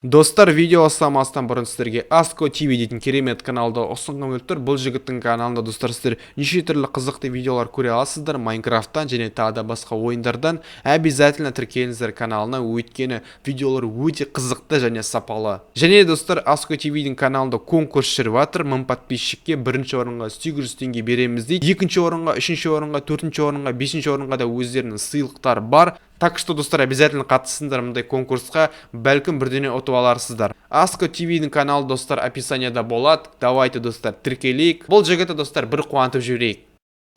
Достар, видео бастамастан бұрын сіздерге Аско ТВ дейтін керемет каналды ұсынғым келіп тұр. Бұл жігіттің каналында, достар, сіздер неше түрлі қызықты видеолар көре аласыздар Майнкрафттан және тағы да басқа ойындардан. Обязательно тіркеліңіздер каналына, өйткені видеолар өте қызықты және сапалы. Және, достар, Аско ТВ-дің каналында конкурс жүріп жатыр. 1000 подписчикке бірінші орынға 800 теңге береміз дейді. Екінші орынға, үшінші орынға, төртінші орынға, бесінші орынға да өздерінің сыйлықтары бар. Так что, достар, обязательно қатысыңдар мындай конкурсқа, бәлкім, бірдеңе ұтып аларсыздар. Аско ТВ-дің каналы, достар, описанияда болады. Давайте, достар, тіркелейік. Бұл жігітті, достар, бір қуантып жіберейік.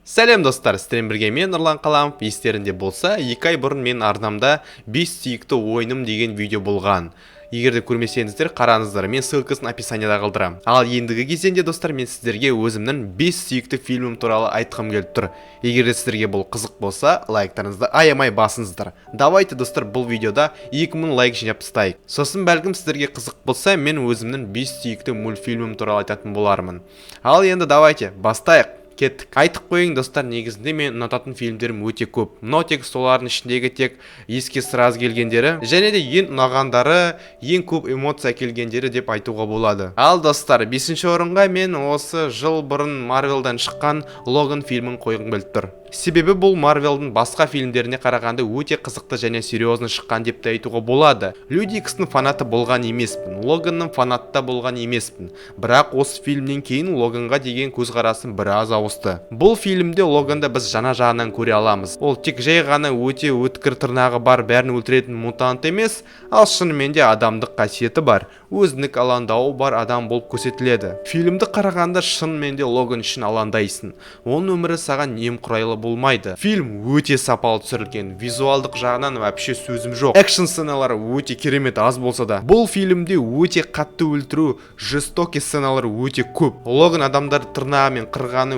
Сәлем, достар, сіздермен бірге мен, Нұрлан Қаламов. Естерінде болса, 2 ай бұрын мен арнамда «Бес сүйікті ойыным» деген видео болған. Егер де көрмесеңіздер, қараңыздар, мен ссылкасын описанияда қалдырамын. Ал ендігі кезеңде, достар, мен сіздерге өзімнің бес сүйікті фильмім туралы айтқым келіп тұр. Егер де сіздерге бұл қызық болса, лайктарыңызды аямай басыңыздар. Давайте, достар, бұл видеода 2000 лайк жинап тастайық. Сосын, бәлкім, сіздерге қызық болса, мен өзімнің бес сүйікті мультфильмім туралы айтатын болармын. Ал енді давайте, бастайық. Кеттік. Айтып қояйын, достар, негізінде мен ұнататын фильмдерім өте көп, но тек солардың ішіндегі тек еске сразу келгендері және де ең ұнағандары, ең көп эмоция әкелгендері деп айтуға болады. Ал, достар, бесінші орынға мен осы жыл бұрын Марвелдан шыққан «Логан» фильмін қойғым келіп тұр. Себебі бұл Марвелдің басқа фильмдеріне қарағанда өте қызықты және серьезно шыққан деп те айтуға болады. Люди Икстің фанаты болған емеспін, Логанның фанаты да болған емеспін, бірақ осы фильмнен кейін Логанға деген көзқарасым біраз ауысты. Бұл фильмде Логанды біз жаңа жағынан көре аламыз. Ол тек жай ғана өте өткір тырнағы бар, бәрін өлтіретін мутант емес, ал шынымен де адамдық қасиеті бар, өзіндік алаңдауы бар адам болып көрсетіледі. Фильмді қарағанда шынымен де Логан үшін алаңдайсың, оның өмірі саған немқұрайлы болмайды. Фильм өте сапалы түсірілген, визуалдық жағынан вообще сөзім жоқ. Экшн сценалары өте керемет, аз болса да. Бұл фильмде өте қатты өлтіру, жестокий сценалар өте көп. Логан адамдарды тырнағымен қырғаны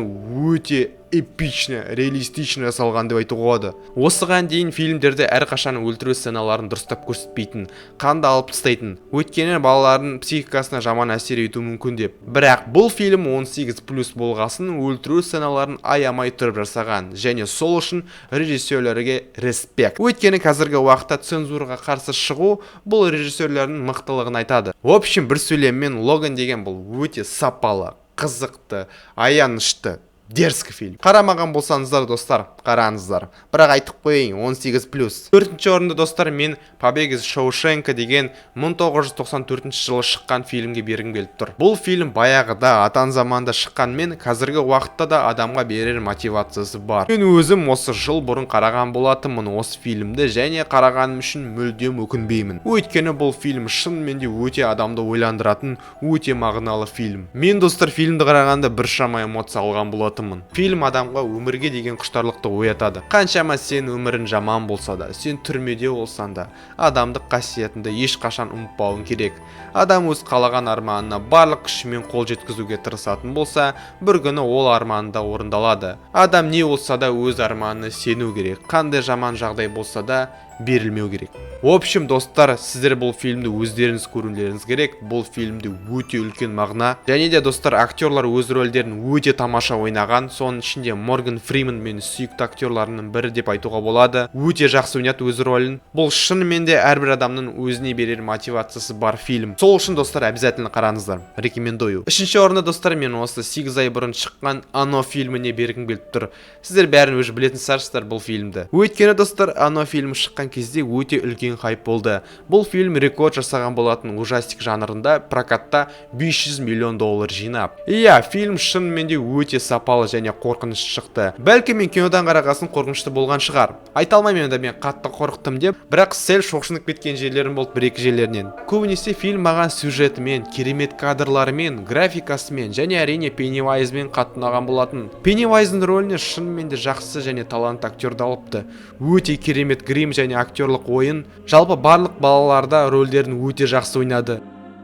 өте эпично, реалистично жасалған деп айтуға болады. Осыған дейін фильмдерде әрқашан өлтіру сценаларын дұрыстап көрсетпейтін, қанды алып тастайтын, өйткені балалардың психикасына жаман әсер етуі мүмкін деп. Бірақ бұл фильм 18 плюс болғасын, өлтіру сценаларын аямай тұрып жасаған және сол үшін режиссерлерге респект, өйткені қазіргі уақытта цензураға қарсы шығу бұл режиссерлердің мықтылығын айтады. В общем, бір сөйлеммен, «Логан» деген бұл өте сапалы, қызықты, аянышты, дерзкий фильм. Қарамаған болсаңыздар, достар, қараңыздар, бірақ айтып қояйын, 18 плюс. Төртінші орында, достар, мен «Побег из Шоушенка» деген 1994 жылы шыққан фильмге бергім келіп тұр. Бұл фильм баяғыда, атан заманда шыққанмен, қазіргі уақытта да адамға берер мотивациясы бар. Мен өзім осы жыл бұрын қараған болатынмын осы фильмді және қарағаным үшін мүлдем өкінбеймін, өйткені бұл фильм шынымен де өте адамды ойландыратын, өте мағыналы фильм. Мен, достар, фильмді қарағанда біршама эмоция алған болатынмын. Фильм адамға өмірге деген құштарлықты оятады. Қаншама сен өмірің жаман болса да, сен түрмеде болсаң да, адамдық қасиетіңді ешқашан ұмытпауың керек. Адам өз қалаған арманына барлық күшімен қол жеткізуге тырысатын болса, бір күні ол арманы да орындалады. Адам не болса да өз арманына сену керек, қандай жаман жағдай болса да, берілмеу керек. В общем, достар, сіздер бұл фильмді өздеріңіз көрулеріңіз керек. Бұл фильмде өте үлкен мағына. Және де, достар, актерлар өз рөлдерін өте тамаша ойнаған. Соның ішінде Морган Фриман менің сүйікті актерларымның бірі деп айтуға болады. Өте жақсы ойнады өз рөлін. Бұл шынымен де әрбір адамның өзіне берер мотивациясы бар фильм. Сол үшін, достар, обязательно қараңыздар, рекомендую. Үшінші орында, достар, мен осы 8 ай бұрын шыққан «Оно» фильміне бергім келіп тұр. Сіздер бәрін уже білетін шығарсыздар бұл фильмді, өйткені, достар, «Оно» фильмі шыққан кезде өте үлкен хайп болды. Бұл фильм рекорд жасаған болатын ужастик жанрында, прокатта 500 миллион доллар жинап. Иә, фильм шынымен де өте сапалы және қорқынышты шықты. Бәлкім, мен кинодан қарағасын қорқынышты болған шығар, айта алмаймын енді мен қатты қорықтым деп, бірақ сәл шошынып кеткен жерлерім болды бір екі жерлерінен. Көбінесе фильм маған сюжетімен, керемет кадрларымен, графикасымен және, әрине, Пеннивайзбен қатты ұнаған болатын. Пеннивайздың рөліне шынымен де жақсы және талантты актерді алыпты. Өте керемет грим және актерлық ойын, жалпы барлық балаларда рөлдерін өте жақсы ойнады.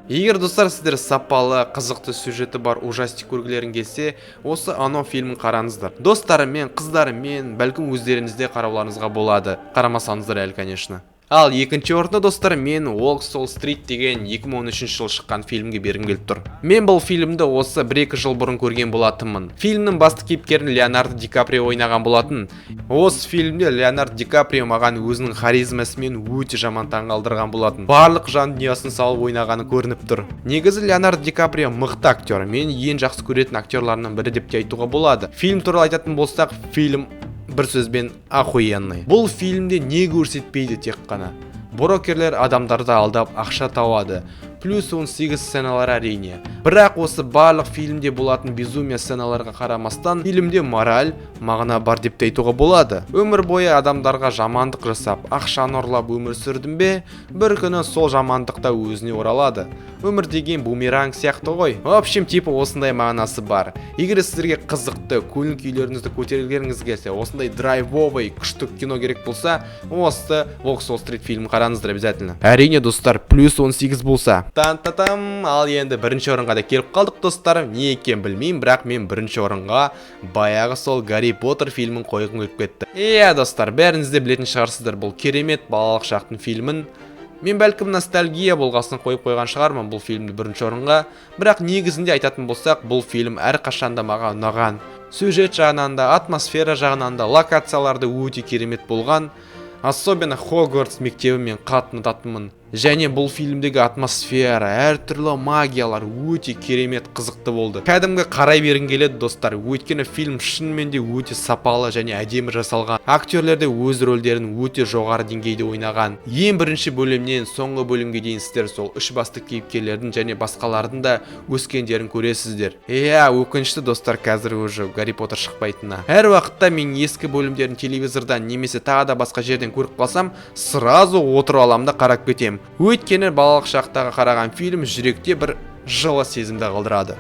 Егер, достар, сіздер сапалы, қызықты сюжеті бар ужастик көргілерің келсе, осы «Оно» фильмін қараңыздар. Достарымен, қыздарымен, бәлкім, өздеріңіз де қарауларыңызға болады, қарамасаңыздар әлі, конечно. Ал екінші орынды, достар, мен Волк с Уолл-стрит деген 2013 жылы шыққан фильмге бергім келіп тұр. Мен бұл фильмді осы 1-2 жыл бұрын көрген болатынмын. Фильмнің басты кейіпкерін Леонардо Ди Каприо ойнаған болатын. Осы фильмде Леонардо Ди Каприо маған өзінің харизмасымен өте жаман таңғалдырған болатын. Барлық жан дүниясын салып ойнағаны көрініп тұр. Негізі, Леонардо Ди Каприо мықты актер, мен ең жақсы көретін актерларымның бірі деп те айтуға болады. Фильм туралы айтатын болсақ, фильм бір сөзбен охуенный. Бұл фильмде не көрсетпейді? Тек қана брокерлер адамдарды алдап ақша табады, плюс 18 сценалар, әрине. Бірақ осы барлық фильмде болатын безумие сценаларға қарамастан, фильмде мораль, мағына бар деп те айтуға болады. Өмір бойы адамдарға жамандық жасап, ақшаны ұрлап өмір сүрдің бе, бір күні сол жамандық та өзіне оралады. Өмір деген бумеранг сияқты ғой. В общем, типа осындай мағынасы бар. Егер сіздерге қызықты, көңіл күйлеріңізді көтергілеріңіз келсе, осындай драйвовый, күшті кино керек болса, осы Волк с Уолл-стрит фильмін қараңыздар обязательно, әрине, достар, плюс 18 болса. Тан та там. Ал енді бірінші орынға да келіп қалдық, достар. Не екенін білмеймін, бірақ мен бірінші орынға баяғы сол Гарри Поттер фильмін қойғым келіп кетті. Иә, достар, бәріңіз де білетін шығарсыздар бұл керемет балалық шақтың фильмін. Мен бәлкім ностальгия болғасын қойып қойған шығармын бұл фильмді бірінші орынға, бірақ негізінде айтатын болсақ, бұл фильм әрқашанда маған ұнаған. Сюжет жағынан да, атмосфера жағынан да, локациялар да өте керемет болған. Особенно Хогвартс мектебін мен қатты ұнататынмын. Және бұл фильмдегі атмосфера, әртүрлі магиялар өте керемет, қызықты болды. Кәдімгі қарай бергің келеді, достар, өйткені фильм шынымен де өте сапалы және әдемі жасалған. Актерлер де өз рөлдерін өте жоғары деңгейде ойнаған. Ең бірінші бөлімнен соңғы бөлімге дейін сіздер сол үш басты кейіпкерлердің және басқалардың да өскендерін көресіздер. Иә, өкінішті, достар, қазір уже Гарри Поттер шықпайтынына. Әр уақытта мен ескі бөлімдерін телевизордан немесе тағы да басқа жерден көріп қалсам, сразу отырып аламын да қарап кетемін, өйткені балалық шақтағы қараған фильм жүректе бір жылы сезімді қалдырады.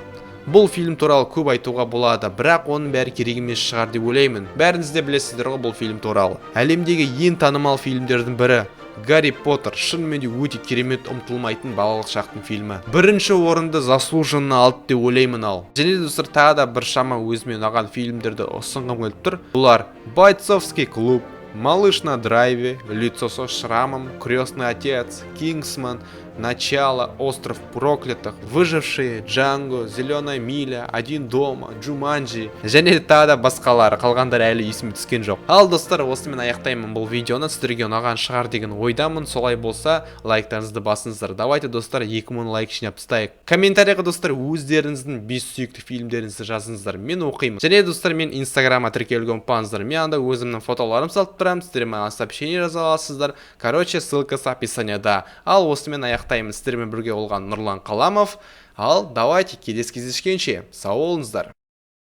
Бұл фильм туралы көп айтуға болады, бірақ оның бәрі керек емес шығар деп ойлаймын. Бәріңіз де білесіздер ғой бұл фильм туралы. Әлемдегі ең танымал фильмдердің бірі Гарри Поттер шынымен де өте керемет, ұмытылмайтын балалық шақтың фильмі. Бірінші орынды заслуженно алды деп ойлаймын. Ал және де, достар, тағы да біршама өзіме ұнаған фильмдерді ұсынғым келіп тұр. Бұлар: Бойцовский клуб, Малыш на драйве, Лицо со шрамом, Крестный отец, Кингсман, Начало, Остров проклятых, Выжившие, Джанго, Зеленая миля, Один дома, Джуманджи және тағы да басқалары. Қалғандары әлі есіме түскен жоқ. Ал, достар, осымен аяқтаймын бұл видеоны. Сіздерге ұнаған шығар деген ойдамын. Солай болса, лайктарыңызды басыңыздар. Давайте, достар, 2000 лайк жинап тастайық. Комментарийға, достар, өздеріңіздің бес сүйікті фильмдеріңізді жазыңыздар, мен оқимын. Және, достар, мен инстаграмға тіркелуге ұмытпаңыздар. Мен анда өзімнің фотоларым салып тұрамын, сіздер маған сообщение жаза аласыздар. Короче, ссылкасы описанияда. Ал осымен аяқтаймын. Сіздермен бірге болған Нұрлан Қаламов. Ал давайте, келесі кездескенше, сау болыңыздар.